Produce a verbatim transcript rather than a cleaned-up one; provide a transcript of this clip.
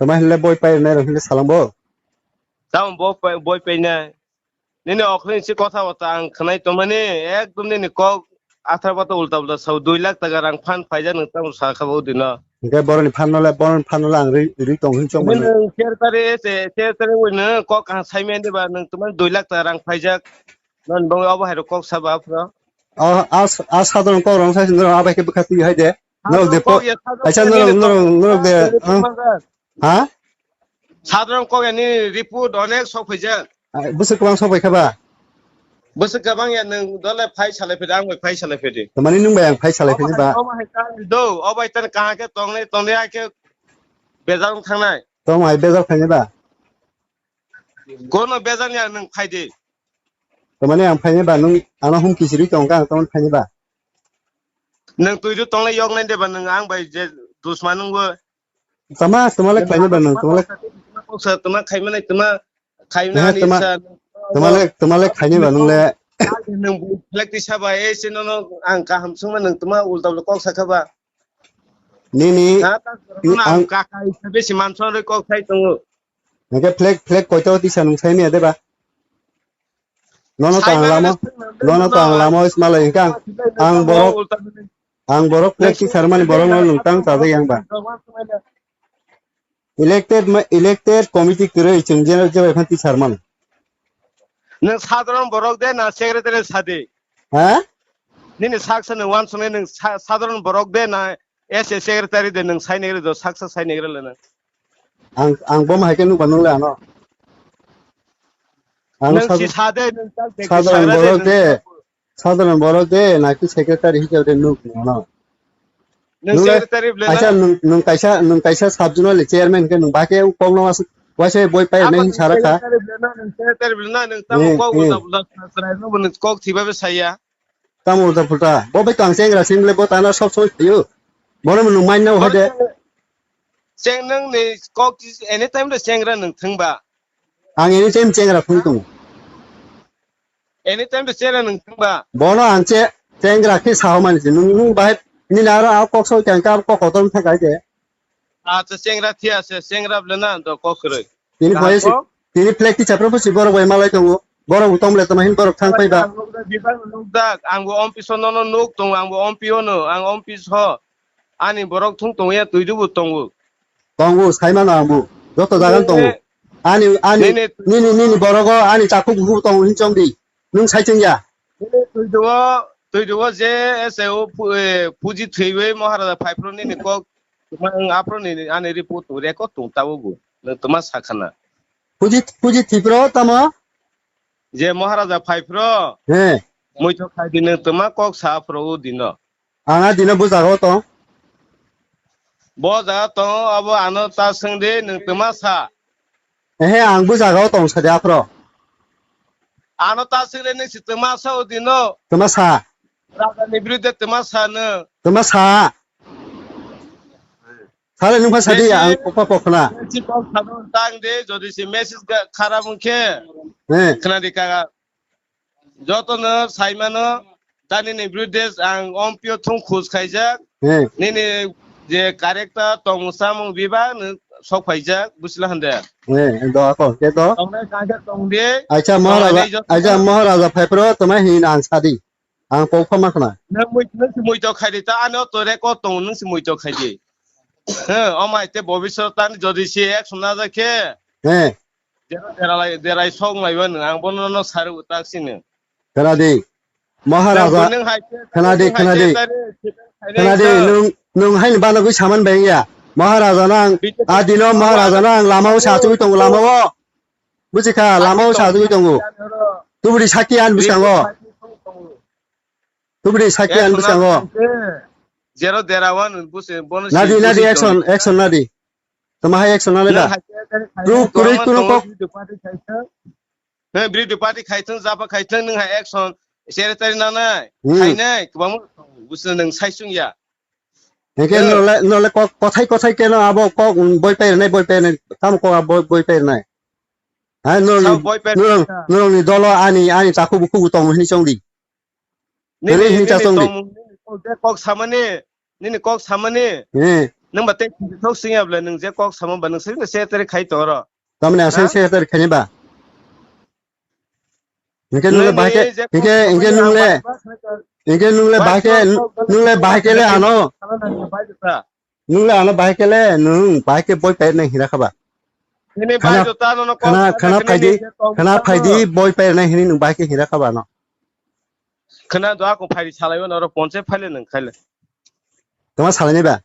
Tama hinle boi pai nai rok hinle salang bo. Tamo bo pai, boi pai nai. Nini okhorni si kotha bata ang khwnai tongmani, ekdom nini kok athar bata ulta ulta sao, dui lakh taka rang phan phaijak nwng tamo sa kha bo dino. Hingke boroni phan nole, boroni phan nole ang ri, ri tong hin chong mani. Nwng secretary se, secretary wino kok ang sai mani ba nwng tongmani dui lakh taka rang phaijak. Non bong obo hai rok kok saba phro. A, a, a sadron kok rong sai sindro abai ke bwkha twi hai de. Norok de po. Acha norok, norok, norok de. Ha? Sadron kok yani report onek sok phaijak. Bwswk kwbang sok pai kha ba? Bwswk kwbang ya nwng dole phai salai phedi, ang bai phai salai phedi. Tamani nwng bai ang phai salai phedi ba? Obo hai ta do, obo hai ta kaha khe tongnai, tongnai hai khe bejak wng thangnai. Tong hai bejak phainai ba? Kono bejak ya nwng phai di. Tamani ang phainai ba nwng ano hum kisiri tong ka ang tamani phainai ba? Nwng twi do tonglai yok nai de ba nwng ang bai je dusma nwng bo. Tama, tama le khlainai ba nwng, tama le. Tama khaimani, tama khaimani. Tama le, tama le khlainai ba nwng le. Nwng black tisa ba, eh, se nono ang kaham sungma nwng tama ulta ulta kok sakha ba. Nini, ang kakai sabe si manson re kok sai tongo. Nake flag, flag koito tisa nwng sai miya de ba? Nono tang lama, nono tang lama is malai hingka ang, ang borok, ang borok flag tisar mani borok no nwng tang chajak yang ba. Elected ma, elected committee kwrwi chwng je, je bai phan tisar mano. Nwng sadharon borok de na secretary sadi? Ha? Nini sak sa nwng wansuknai nwng sa-, sadharon borok de na S A secretary de nwng sai nai rw do, sak sa sai nai rw le nwng. Ang, ang bo ma hai khe nukba nung le ano. Ang nwng si sa de, nwng tak de, sadharon borok de. Sadharon borok de, naki secretary hisabe de nuk no. Nwng secretary bwle na? Acha nwng, nwng kaisa, nwng kaisa sub zonal chairman khe nwng ba khe kok no waisa boi pai nai hin sara kha. Secretary bwle na, nwng secretary bwle na, nwng tamo kok ulta pulta chwrai no bo nwng kok thiba be saya. Tamo ulta pulta. Bo bai tang chengra sing le bo tana sob somoi phaio. Bono nwng main no hade. Cheng nwng ni kok anytime de chengra nwng thwng ba. Ang anytime chengra thwng tongo. Anytime de chengra nwng thwng ba. Bono ang che chengra khe sao mani se. Nwng, nwng bahai nini aro a kok soi kang ka kok kotor thang kai de. Acha chengra thia se, chengra bwle na do kok kwrwi. Tini bai se, tini flag ticha pro si borok bai malai tongo. Borok bo tong bwle tama hin borok thang pai ba. Ang bo office o nono nuk tongo, ang bo M P o no, ang office ho. Ani borok thung tongo ya twi dubu tongo. Tongo, sai mano ang bo. Joto jaga tongo. Ani, ani, nini, nini, nini borogo ani takhuk bukhuk tongo hin chong di. Nwng sai chwng ya. Nini twi duo, twi duo je S A O pu-, eh, puji thwiwi Maharaja phaiphru nini kok, tuma ang aphro nini ani report tu record tung tabo bu. Nwng tuma sakhana. Puji, puji thwipro tamo? Je Maharaja phaiphro. He. Muitu khai di nwng tuma kok sa phro u dino. Ang a dino bo jaga o tong. Bo jaga tong, abo ano ta swng di, nwng twma sa. Ehe, ang bo jaga o tong sa di aphro. Ano ta swng di, nwng si twma sa o dino. Twma sa. Raja ni biruddhe twma sa nwng. Twma sa. Sale nwng pha sa di, ang kokma kokna. Si kok sa no tang di, jodi si message ga kharap wngkhe. He. Khna di kaga. Jotono saimano, tani ni biruddhe ang ompio thung khus khaijak. Hmm. Nini je character tong samung bibak ni sok phaijak, busila hande. Hmm, do ako, ke do? Tongnai kangkhe tongdi. Acha Maharaja, acha Maharaja phaipro, toma hin ang sadi. Ang kok phama khna. Nang mui, nang si mui to khaidi, ta ano to record tong, nang si mui to khaidi. He, omai te bobisot tani jodi si action na jakhe. He. Derai, derai sok naiba nwng, ang bono no sari utak sini. Khna di. Maharaja. Khna di, khna di. Khna di, nwng, nwng haini banagwi saman bai ya. Maharaja nang, a dino Maharaja nang, lama o sa tugwi tongo, lama o. Buji kha, lama o sa tugwi tongo. Tubudi saki an bwskango. Tubudi saki an bwskango. Jero derawan busi bono. Nadi, nadi, action, action nadi. Toma hai action nanai da. Proof kwrwi kwrwi kok. Nang biri dupati khaithang, japa khaithang, nang hai action secretary nanai. Hmm. Khainai, kwbangma busi nang saisung ya. Hingke nole, nole kok, kothai, kothai keno abo kok, um, boi pernai, boi pernai, tamo kok abo boi pernai. Hai, nol, nol, nol ni dolo ani, ani taku buku tong hini chongdi. Nini, nini tong, nini kok samani, nini kok samani. Eh. Nung ba tei thok sing ya bwle, nung je kok samo ba nung sing se teri khai to ro. Tamni asai Ha? Se teri khai ba. Hingke nung le Nini bahai ke, je hingke, kok hingke samo nung le, ya ba, ba, hingke nung le Bai bahai ke, kok, kok, nung le bahai ke le ano, Khana nang bai jota. nung le ano bahai ke le, nung bahai ke boi pai nang hira khaba. Nini Khana, bai jota no no kok khana, sa khana khani phaidi, ni je kok khana sa phaidi no. Boi pai nang hini nung bahai ke hira khaba no. Khana do ako phaidi salai no ro ponche phaile nung khaile. Tama salai ni ba?